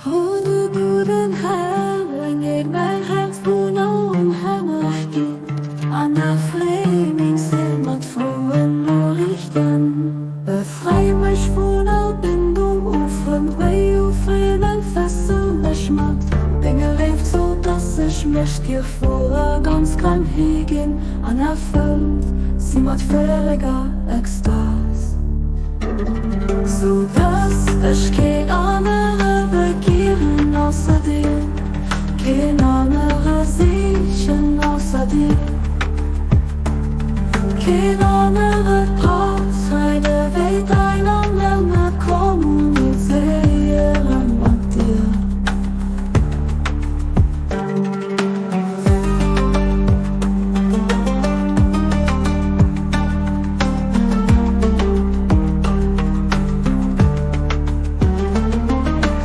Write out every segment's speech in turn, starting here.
O du gudden Här, leng mäin Häerz vun allem Hemecht ginn, an erfree meng Séil mat frouen Noriichten. Befrei mech vun all Bindung u frëmd Wéi u friemen Fessel mech mat denger Léift, sou dass ech mech dir voll a ganz kann higinn an erfëllt si mat völleger Extas. Sou dass ech keen anere begieren ausser dir, keen anere sichen ausser dir, keen anere Pass hei ewéi dein an nëmme kommunizéiere mat dir.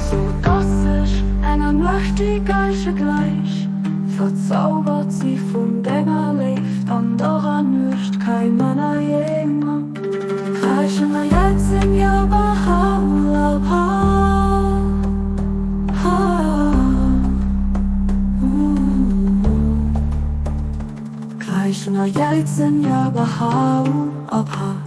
Sou dass ech enger Nuechtigallche gleich, verzaubert si vun denger Léift an derer Nuecht kei manner jéimer. Kräischen a jäizen, ja Baha'u'llah. Kräischen a jäizen, ja Baha'u'llah.